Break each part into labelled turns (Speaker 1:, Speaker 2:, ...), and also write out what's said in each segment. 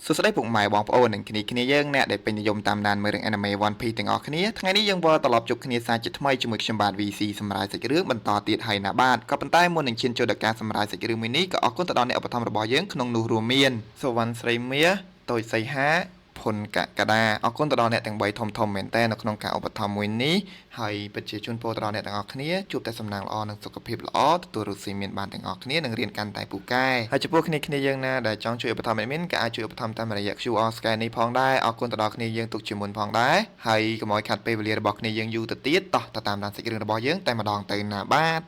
Speaker 1: សួស្តីពុកម៉ែបងប្អូននិងគ្នាគ្នាយើងអ្នកដែលពេញនិយមតាមដានមើលរឿង Anime One Piece ទាំងអស់គ្នាថ្ងៃនេះយើងវិលត្រឡប់ជួបគ្នាសាជាថ្មីជាមួយខ្ញុំបាទ VC សម្រាប់សាច់រឿងបន្តទៀតហើយណាបាទក៏ប៉ុន្តែមុននឹងឈានចូលដល់ការសម្រាយសាច់រឿងមួយនេះក៏អរគុណទៅដល់អ្នកឧបត្ថម្ភរបស់យើងក្នុងនោះរួមមានសុវណ្ណស្រីមាសតូចសីហាភុនកកដាអរគុណទៅដល់អ្នកទាំង3ធំធំមែនតើនៅក្នុងការឧបត្ថម្ភមួយនេះហើយពិតជាជូនពរទៅដល់អ្នកទាំងអស់គ្នាជួបតែសំណាងល្អនិងសុខភាពល្អទទួលរស់ស៊ីមានបានទាំងអស់គ្នានិងរៀនកាន់តែពូកែហើយចំពោះគ្នាគ្នាយើងណាដែលចង់ជួយឧបត្ថម្ភ admin ក៏អាចជួយឧបត្ថម្ភតាមរយៈ QR scan នេះផងដែរអរគុណទៅដល់គ្នាយើងទុកជាមុនផងដែរហើយកុំឲ្យខាត់ពេលវេលារបស់គ្នាយើងយូរទៅទៀតតោះទៅតាមដានសាច់រឿងរបស់យើងតែម្ដងទៅណាបាទ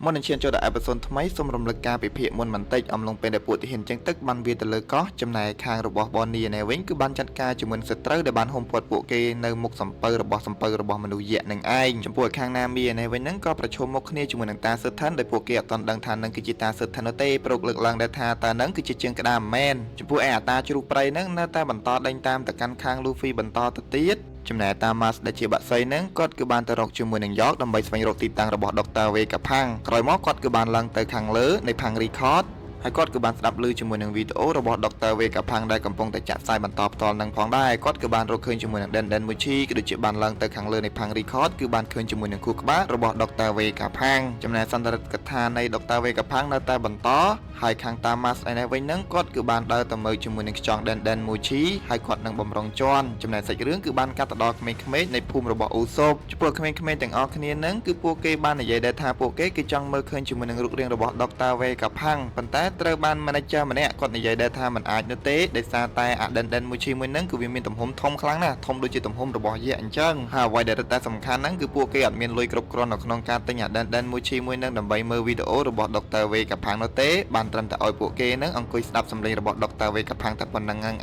Speaker 1: មុននឹងឈានចូលដល់ episode ថ្មីសូមរំលឹកការពិភាក្សាមុនបន្តិចអំឡុងពេលដែលពួកទាហានជើងទឹកបានវាយទៅលើកោះចំណែកខាងរបស់បននីឯវិញគឺបានចាត់ការជាមួយនឹងសត្រូវដែលបានហុំព័ទ្ធពួកគេនៅមុខសំពៅរបស់សំពៅរបស់មនុស្សយក្សនឹងឯងចំពោះខាងណាមីឯនេះវិញហ្នឹងក៏ប្រឈមមុខគ្នាជាមួយនឹងតាសឺថាន់ដោយពួកគេអត់ទាន់ដឹងថានឹងគឺជាតាសឺថាន់នោះទេប្រុកលើកឡើងដែរថាតានឹងគឺជាជើងក្តារមែនចំពោះឯអាតាជ្រូកព្រៃហ្នឹងនៅតែបន្តដេញតាមទៅកាន់ខាងលូហ្វីបន្តទៅទៀតចំណែកតាម៉ាស់ដែលជាបាក់សីហ្នឹងគាត់គឺបានទៅរកជាមួយនឹងយ៉កដើម្បីស្វែងរកទីតាំងរបស់ដុកទ័រវេកាផាំងក្រោយមកគាត់គឺបានឡើងទៅខាងលើនៃផាំង record ហើយគាត់គឺបានស្ដាប់ឮជាមួយនឹងវីដេអូរបស់ដុកទ័រវេកាផាំងដែលកំពុងតែចាក់ផ្សាយបន្តផ្ទាល់នឹងផងដែរគាត់គឺបានរកឃើញជាមួយនឹង Den Den Muchi ក៏ដូចជាបានឡើងទៅខាងលើនៃផាំង record គឺបានឃើញជាមួយនឹងខួរក្បាលរបស់ដុកទ័រវេកាផាំងចំណែកសន្និដ្ឋកថានៃដុកទ័រវេកាផាំងនៅតែបន្តហើយខាងតាម៉ាស់ឯនេះវិញហ្នឹងគាត់គឺបានដើរទៅមើលជាមួយនឹងខ្យង Den Den Muchi ហើយគាត់នឹងបំរុងជន់ចំណែកសាច់រឿងគឺបានកាត់ទៅដល់ក្មេងៗនៃភូមិរបស់អ៊ូសូបចំពោះក្មេងៗទាំងអស់គ្នាហ្នឹងគឺពួកគេបាននិយាយដែរថាពួកគេគឺចង់មើលឃើញជាមួយនឹងរូបរាងរបស់ដុកទ័រវេកាផាំងប៉ុន្តែត្រូវបាន manager ម្នាក់គាត់និយាយដែរថាมันអាចនោះទេដោយសារតែអា Den Den Muchi មួយហ្នឹងគឺវាមានទំហំធំខ្លាំងណាស់ធំដូចជាទំហំរបស់យក្សអញ្ចឹងហើយអ្វីដែលរឹតតែសំខាន់ហ្នឹងគឺពួកគេអត់មានលុយគ្រប់គ្រាន់នៅក្នុងការទិញអា Den Den Muchi មួយហ្នឹងដើម្បីមើលវីដេអូរបស់ដុកទ័រវេកាផាំងនោះទេបានត្រឹមតែឲ្យពួកគេហ្នឹងអង្គុយស្ដាប់សម្លេងរបស់ដុកទ័រវេកាផាំងតែប៉ុណ្្នឹងឯង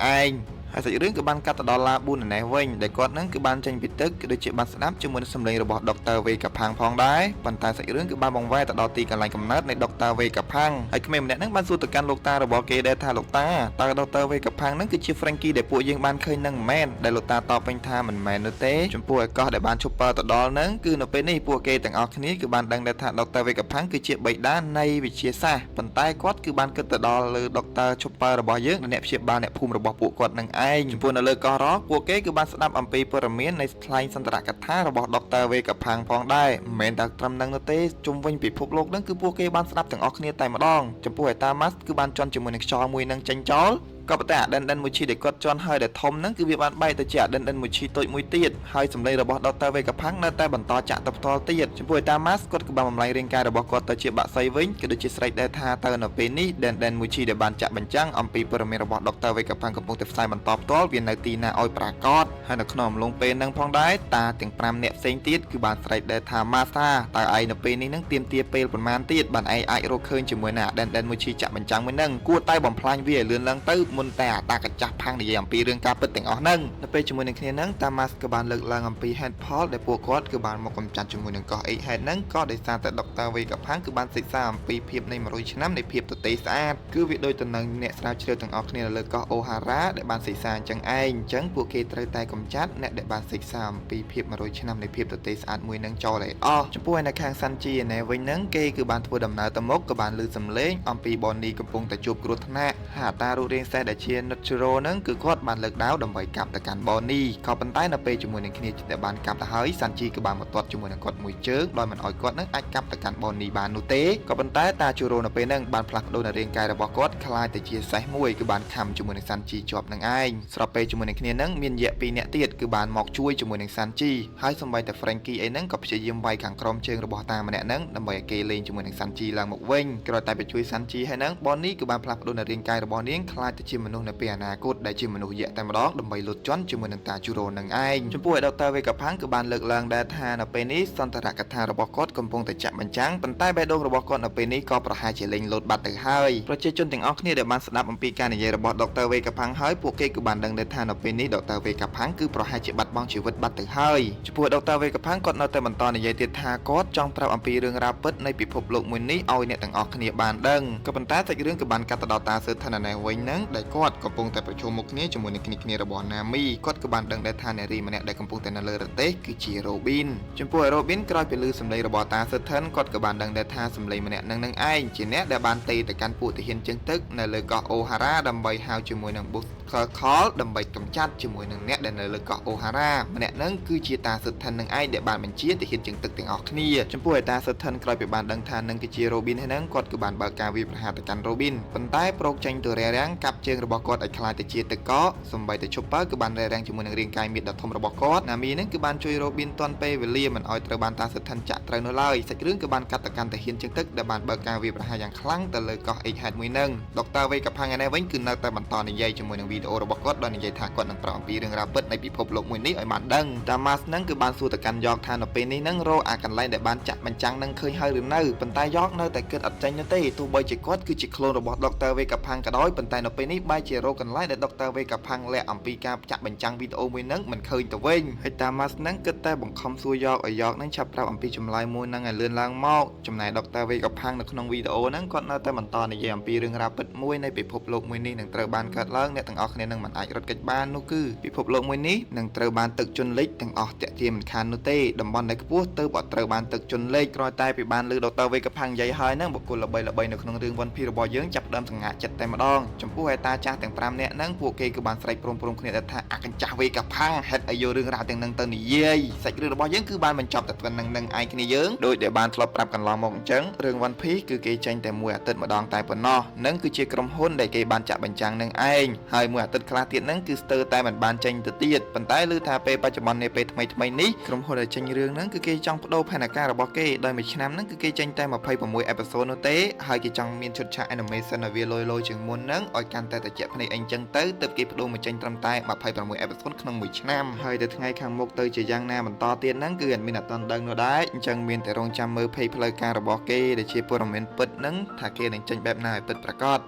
Speaker 1: ហើយសាច់រឿងគឺបានកាត់ទៅដល់ឡាប៊ូនណេះវិញដែលគាត់នឹងគឺបានចេញពីទឹកក៏ដូចជាបានស្ដាប់ជាមួយនឹងសម្លេងរបស់ដុកទ័រវេកាផាំងផងដែរប៉ុន្តែសាច់រឿងគឺបានបង្វែរទៅដល់ទីកន្លែងកំណើតនៃដុកទ័រវេកាផាំងហើយក្មេងម្នាក់ហ្នឹងបានសួរទៅកាន់លោកតារបស់គេដែរថាលោកតាតើដុកទ័រវេកាផាំងហ្នឹងគឺជា Frankie ដែលពួកយើងបានឃើញហ្នឹងមិនមែនដែលលោកតាតបវិញថាមិនមែននោះទេចំពោះឯកោះដែលបានឈប់ទៅដល់ហ្នឹងគឺនៅពេលនេះពួកគេទាំងអស់គ្នាគឺបានដឹងដែរថាដុកទ័រវេកាផាំងគឺជាបិតានៃវិទ្យាសាស្ត្រប៉ុន្តែគាត់គឺបានគិតទៅដល់លើដុកទ័រឈប់របស់យើងនិងអ្នកព្យាបាលអ្នកភូមិរបស់ពួកគាត់នឹងឯងចំពោះនៅលើកោះរ៉កពួកគេគឺបានស្ដាប់អំពីព័ត៌មាននៃថ្លែងសន្ទរកថារបស់ដុកទ័រវេកាផាំងផងដែរមិនមែនតែត្រឹមនឹងនោះទេជុំវិញពិភពលោកហ្នឹងគឺពួកគេបានស្ដាប់ទាំងអស់គ្នាតែម្ដងចំពោះឯតាម៉ាស់គឺបានជន់ជាមួយនឹងខ្យល់មួយនឹងចេញចោលក៏ប៉ុន្តែអាដិនដិនមួយឈីដែលគាត់ជន់ហើយដែលធំហ្នឹងគឺវាបានបែកទៅជាអាដិនដិនមួយឈីតូចមួយទៀតហើយសម្លេងរបស់ដុកទ័រវេកាផាំងនៅតែបន្តចាក់ទៅផ្ទាល់ទៀតចំពោះឯតាម៉ាស់គាត់គឺបានបំលែងរាងកាយរបស់គាត់ទៅជាបាក់សីវិញក៏ដូចជាស្រែកដែរថាតើនៅពេលនេះដិនដិនមួយឈីដែលបានចាក់បញ្ចាំងអំពីព័ត៌មានរបស់ដុកទ័រវេកាផាំងកំពុងតែផ្សាយបន្តផ្ទាល់វានៅទីណាឲ្យប្រាកដហើយនៅក្នុងអំឡុងពេលហ្នឹងផងដែរតាទាំង5នាក់ផ្សេងទៀតគឺបានស្រែកដែរថាម៉ាសាតើឯងនៅពេលនេះនឹងទៀមទាពេលប្រហែលទៀតបានឯងអាចរកឃើញជាមួយនឹងអាដិនដិនមួយឈីចាក់បញ្ចាំងមួយហ្នឹងគួរតែបំផ្លាញវាឲ្យលឿនឡើងទៅមុនតែអាតាកាចាស់ផាំងនិយាយអំពីរឿងការពិតទាំងអស់ហ្នឹងនៅពេលជាមួយនឹងគ្នាហ្នឹងតាម៉ាស់ក៏បានលើកឡើងអំពីហេតុផលដែលពួកគាត់គឺបានមកកម្ចាត់ជាមួយនឹងកោះអេហេតហ្នឹងក៏ដោយសារតែដុកទ័រវេកាផាំងគឺបានសិក្សាអំពីភាពនៃ100ឆ្នាំនៃភាពទទេស្អាតគឺវាដូចទៅនឹងអ្នកស្រាវជ្រាវទាំងអស់គ្នានៅលើកោះអូហារ៉ាដែលបានសិក្សាអញ្ចឹងឯងអញ្ចឹងពួកគេត្រូវតែកម្ចាត់អ្នកដែលបានសិក្សាអំពីភាព100ឆ្នាំនៃភាពទទេស្អាតមួយនឹងចោលឲ្យអស់ចំពោះឯនៅខាងសាន់ជីឯនេះវិញហ្នឹងគេគឺបានធ្វើដំណើរទៅមុខក៏បានឮសំឡេងអំពីបននីកំពុងតែជួបគ្រោះថ្នាក់ហើយអាតារូបរាងសេះដែលជា Natural ហ្នឹងគឺគាត់បានលើកដាវដើម្បីកាប់ទៅកាន់បននីក៏ប៉ុន្តែនៅពេលជាមួយនឹងគ្នាដែលបានកាប់ទៅហើយសាន់ជីក៏បានមកទាត់ជាមួយនឹងគាត់មួយជើងដោយមិនឲ្យគាត់នឹងអាចកាប់ទៅកាន់បននីបាននោះទេក៏ប៉ុន្តែតាជូរ៉ូនៅពេលហ្នឹងបានផ្លាស់ប្ដូរនៅរាងកាយរបស់គាត់ក្លាយទៅជាសេះមួយគឺបានខំជាមួយនឹងសាន់ជីជាប់នឹងឯងស្របពេលជាមួយនឹងគ្នាហ្នឹងមានយក្សពីរនាក់ទៀតគឺបានមកជួយជាមួយនឹងសាន់ជីហើយសម្បីតែ Frankie អីហ្នឹងក៏ព្យាយាមវាយខាងក្រោមជើងរបស់តាម្នាក់ហ្នឹងដើម្បីឲ្យគេលេងជាមួយនឹងសាន់ជីឡើងមកវិញក្រោយតែไปជួយសាន់ជីហើយហ្នឹងបននីគឺបានផ្លាស់ប្ដូរនៅរាងកាយរបស់នាងក្លាយទៅជាមនុស្សនៅពេលអនាគតដែលជាមនុស្សយក្សតែម្ដងដើម្បីលុតជន់ជាមួយនឹងតាជូរ៉ូនឹងឯងចំពោះឯដុកទ័រវេកាផាំងគឺបានលើកឡើងដែរថានៅពេលនេះសន្ទរកថារបស់គាត់កំពុងតែចាក់បញ្ចាំងប៉ុន្តែបេះដូងរបស់គាត់នៅពេលនេះក៏ប្រហែលជាលេងលោតបាត់ទៅហើយប្រជាជនទាំងអស់គ្នាដែលបានស្ដាប់អំពីការនិយាយរបស់ដុកទ័រវេកាផាំងហើយពួកគេគឺបានដឹងដែរថានៅពេលនេះដុកទ័រវេកាផាំងគឺប្រហែលជាបាត់បង់ជីវិតបាត់ទៅហើយចំពោះដុកទ័រវេកាផាំងគាត់នៅតែបន្តនិយាយទៀតថាគាត់ចង់ប្រាប់អំពីរឿងរ៉ាវពិតនៃពិភពលោកមួយនេះឲ្យអ្នកទាំងអស់គ្នាបានដឹងក៏ប៉ុន្តែសាច់រឿងក៏បានកាត់ទៅដល់តាសឺឋានៈវិញហ្នឹងដែល ដែលគាត់កំពុងតែប្រឈមមុខគ្នាជាមួយនឹងគ្នាគ្នារបស់ណាមីគាត់ក៏បានដឹងដែរថានារីម្នាក់ដែលកំពុងតែនៅលើរទេះគឺជា Robin ចំពោះ Robin ក្រោយពីឮសំឡេងរបស់តា Certain គាត់ក៏បានដឹងដែរថាសំឡេងម្នាក់នឹងនឹងឯងជាអ្នកដែលបានទេទៅកាន់ពួកទាហានជើងទឹកនៅលើកោះអូហារ៉ាដើម្បីហៅជាមួយនឹង Buster Call ដើម្បីកម្ចាត់ជាមួយនឹងអ្នកដែលនៅលើកោះអូហារ៉ាម្នាក់នឹងគឺជាតា Certain នឹងឯងដែលបានបញ្ជាទាហានជើងទឹកទាំងអស់គ្នាចំពោះឯតា Certain ក្រោយពីបានដឹងថានឹងគឺជា Robin ហើយនឹងគាត់គឺបានបើកការវាយប្រហារទៅកាន់ Robin ប៉ុន្តែប្រោកចេញទៅរារាំងកាប់ជើងរបស់គាត់ឲ្យក្លាយទៅជាទឹកកកសំបីតែ Chopper គឺបានរារាំងជាមួយនឹងរាងកាយមៀតដ៏ធំរបស់គាត់ណាមីនឹងគឺបានជួយ Robin ទាន់ពេលវេលាមិនឲ្យត្រូវបានតា Certain ចាក់ត្រូវនៅឡើយសាច់រឿងគឺបានកាត់ទៅកាន់ទាហានជើងទឹកដែលបានបើកការវាយប្រហារយ៉ាងខ្លាំងទៅលើកោះ Egghead មួយនឹងដុកទ័រវេកាផាំងឯនេះវិញគឺនៅតែបន្តនិយាយជាមួយនឹងវីដេអូរបស់គាត់ដោយនិយាយថាគាត់នឹងប្រាប់អំពីរឿងរ៉ាវពិតនៃពិភពលោកមួយនេះឲ្យបានដឹងតាម៉ាស់នឹងគឺបានសួរទៅកាន់យកថានៅពេលនេះនឹងរកអាកន្លែងដែលបានចាក់បញ្ចាំងនឹងឃើញហើយឬនៅប៉ុន្តែយកនៅតែគិតអត់ចេញនោះទេទោះបីជាគាត់គឺជាខ្លួនរបស់ដុកទ័រវេកាផាំងក៏ដោយប៉ុន្តែនៅពេលនេះបែរជារកកន្លែងដែលដុកទ័រវេកាផាំងលាក់អំពីការចាក់បញ្ចាំងវីដេអូមួយនឹងមិនឃើញទៅវិញហើយតាម៉ាស់នឹងគិតតែបង្ខំសួរយកឲ្យយកនឹងឆាប់ប្រាប់អំពីចម្លើយមួយនឹងឲ្យលឿនឡើងមកចំណែកដុកទ័រវេកាផាំងនៅក្នុងវីដេអូហ្នឹងគាត់នៅតែបន្តនិយាយអំពីរឿងរ៉ាវពិតមួយនៃពិភពលោកមួយនេះនឹងត្រូវបានកើតឡើងអ្នកទាំងអស់គ្នានឹងមិនអាចរត់គេចបាននោះគឺពិភពលោកមួយនេះនឹងត្រូវបានទឹកជន់លិចទាំងអស់តាក់ទាមិនខាននោះទេតំបន់ដែលខ្ពស់ទៅអត់ត្រូវបានទឹកជន់លិចក្រោយតែពីបានលើដុកទ័រវេកាផាំងនិយាយហើយហ្នឹងបុគ្គលល្បីៗនៅក្នុងរឿង One Piece របស់យើងចាប់ផ្ដើមសង្ហាចិត្តតែម្ដងចំពោះឯតាចាស់ទាំង5នាក់ហ្នឹងពួកគេគឺបានស្រែកព្រមៗគ្នាថាអាកញ្ចាស់វេកាផាំងហេតុឲ្យយករឿងរ៉ាវទាំងហ្នឹងទៅនិយាយសាច់រឿងរបស់យើងគឺបានបញ្ចប់តែប៉ុណ្្នឹងនឹងឯងគ្នាយើងដោយដែលបានធ្លាប់ប្រាប់កន្លងមកអញ្ចឹងរឿង One Piece គឺគេចេញតែមួយអាទិត្យម្ដងតែប៉ុណ្ណោះនឹងគឺជាក្រុមហ៊ុនដែលគេបានចាក់បញ្ចាំងនឹងឯងហើយមួយអាទិត្យខ្លះទៀតហ្នឹងគឺស្ទើរតែមិនបានចេញទៅទៀតប៉ុន្តែឮថាពេលបច្ចុប្បន្ននេះពេលថ្មីថ្មីនេះក្រុមហ៊ុនដែលចេញរឿងហ្នឹងគឺគេចង់បដូរផែនការរបស់គេដោយមួយឆ្នាំហ្នឹងគឺគេចេញតែ26 episode នោះទេហើយគេចង់មានឈុតឆាក animation ឲ្យវាលយលយជាងមុនហ្នឹងឲ្យកាន់តែត្រជាក់ភ្នែកអីចឹងទៅទើបគេបដូរមកចេញត្រឹមតែ26 episode ក្នុងមួយឆ្នាំហើយទៅថ្ងៃខាងមុខទៅជាយ៉ាងណាបន្តទៀតហ្នឹងគឺអត់មានអត់ទាន់ដឹងនោះដែរអញ្ចឹងមានតែរងចាំមើល page ផ្លូវការរបស់គេដែលជាព័ត៌មានពិតហ្នឹងថាគេនឹងចេញបែបណាឲ្យពិតប្រាកដ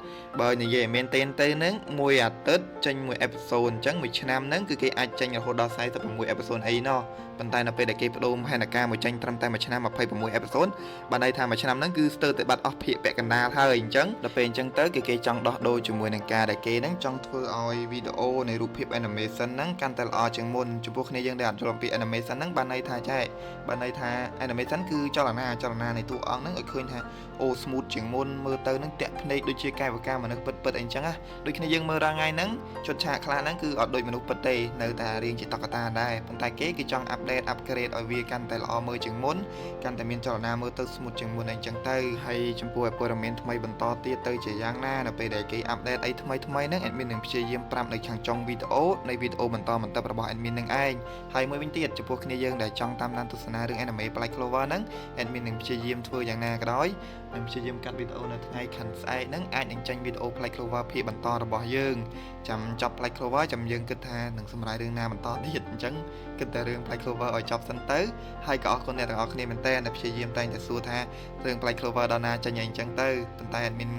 Speaker 1: បើនិយាយឲ្យមែនទេទៅហ្នឹងមួយអាទិត្យចេញមួយ episode អញ្ចឹងមួយឆ្នាំហ្នឹងគឺគេអាចចេញរហូតដល់46 episode អីណោះប៉ុន្តែនៅពេលដែលគេបដូរផែនការមកចេញត្រឹមតែមួយឆ្នាំ26 episode បានន័យថាមួយឆ្នាំហ្នឹងគឺស្ទើរតែបាត់អស់ភាគពាក់កណ្ដាលហើយអញ្ចឹងដល់ពេលអញ្ចឹងទៅគេគេចង់ដោះដូរជាមួយនឹងការដែលគេហ្នឹងចង់ធ្វើឲ្យវីដេអូនៃរូបភាព animation ហ្នឹងកាន់តែល្អជាងមុនចំពោះគ្នាយើងដែលអត់យល់អំពី animation ហ្នឹងបានន័យថាចែបានន័យថា animation គឺចលនាចលនានៃតួអង្គហ្នឹងឲ្យឃើញថាអូ smooth ជាងមុនមើលទៅហ្នឹងតាក់ភ្នែកដូចជាកាយវិការមនុស្សពិតៗអីចឹងណាដូចគ្នាយើងមើលរាល់ថ្ងៃហ្នឹងឈុតឆាកខ្លះហ្នឹងគឺអត់ដូចមនុស្សពិតទេនៅតែរៀងជាតុក្កតាដែរប៉ុន្តែគេគេចង់ update upgrade ឲ្យវាកាន់តែល្អមើលជាងមុនកាន់តែមានចលនាមើលទៅ smooth ជាងមុនអីចឹងទៅហើយចំពោះព័ត៌មានថ្មីបន្តទៀតទៅជាយ៉ាងណានៅពេលដែលគេ update អីថ្មីថ្មីហ្នឹង admin នឹងព្យាយាមប្រាប់នៅខាងចុងវីដេអូនៃវីដេអូបន្តបន្តរបស់ admin នឹងឯងហើយមួយវិញទៀតចំពោះគ្នាយើងដែលចង់តាមដានទស្សនារឿង anime Black Clover ហ្នឹង admin នឹងព្យាយាមធ្វើយ៉ាងណាក៏ដោយនឹងព្យាយាមកាត់វីដេអូនៅថ្ងៃខាងស្អែកហ្នឹងអាចនឹងចេញវីដេអូ Black Clover ភាគបន្តរបស់យើងចាំចប់ Black Clover ចាំយើងគិតថានឹងសម្រាយរឿងណាបន្តទៀតអញ្ចឹងគិតតែរឿង Black Clover ឲ្យចប់សិនទៅហើយក៏អរគុណអ្នកទាំងអស់គ្នាមែនតើដែលព្យាយាមតែងតែសួរថារឿង Black Clover ដល់ណាចេញអីអញ្ចឹងទៅប៉ុន្តែ admin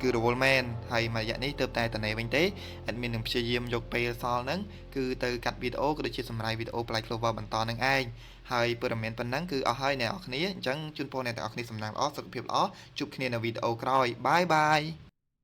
Speaker 1: គឺរវល់មែនហើយមួយរយៈនេះទើបតែតនេវិញទេ admin នឹងព្យាយាមយកពេលសល់ហ្នឹងគឺទៅកាត់វីដេអូក៏ដូចជាសម្រាយវីដេអូ Black Clover បន្តនឹងឯងហើយព័ត៌មានប៉ុណ្ណឹងគឺអស់ហើយអ្នកនរគ្នាអញ្ចឹងជូនពរអ្នកទាំងអស់គ្នាសំណាងល្អសុខភាពល្អជួបគ្នានៅវីដេអូក្រោយ bye bye.